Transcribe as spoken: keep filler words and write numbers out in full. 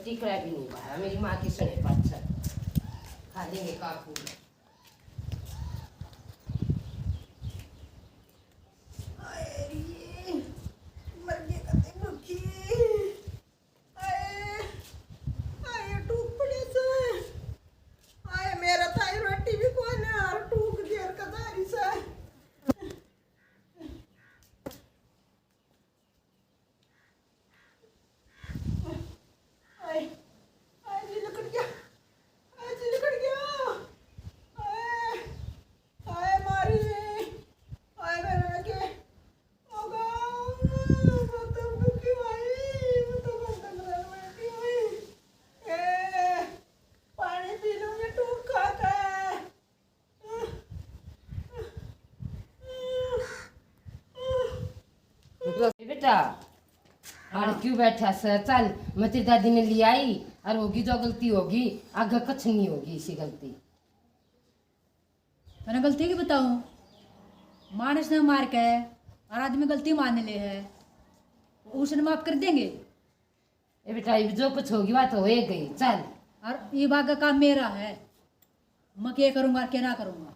टिकड़ा भी नहीं भाया, मेरी माँ की सुने पाछा। खा लेंगे काकू। आए रे, मर गए कते भूखी। आए, आए टूक पड़े से। आए मेरा ताई रोटी भी कोई ना, और टूक देर कदारी से। आए, आए जी लिकड़ गया, आए जी लिकड़ गया, आए, आए मारी, आए मेरे के, मगा, मैं तो भूखी भाई, मैं तो बंधन में बैठी हुई, ए, पानी पी लूंगी टूक खा के। बेटा, आड़ क्यों बैठा सै? चल, मैं तेरी दादी ने ले आई, और होगी जो गलती होगी, आगे कुछ नहीं होगी इसी गलती। तने गलती की बताऊं? मानस ने मार के और आदमी गलती मान ले है, उसने माफ कर देंगे? ए बेटा, इब जो कुछ होगी, बात हो गई, चल। और ये बात का काम मेरा है, मैं क्या करूंगा और क्या ना करूंगा।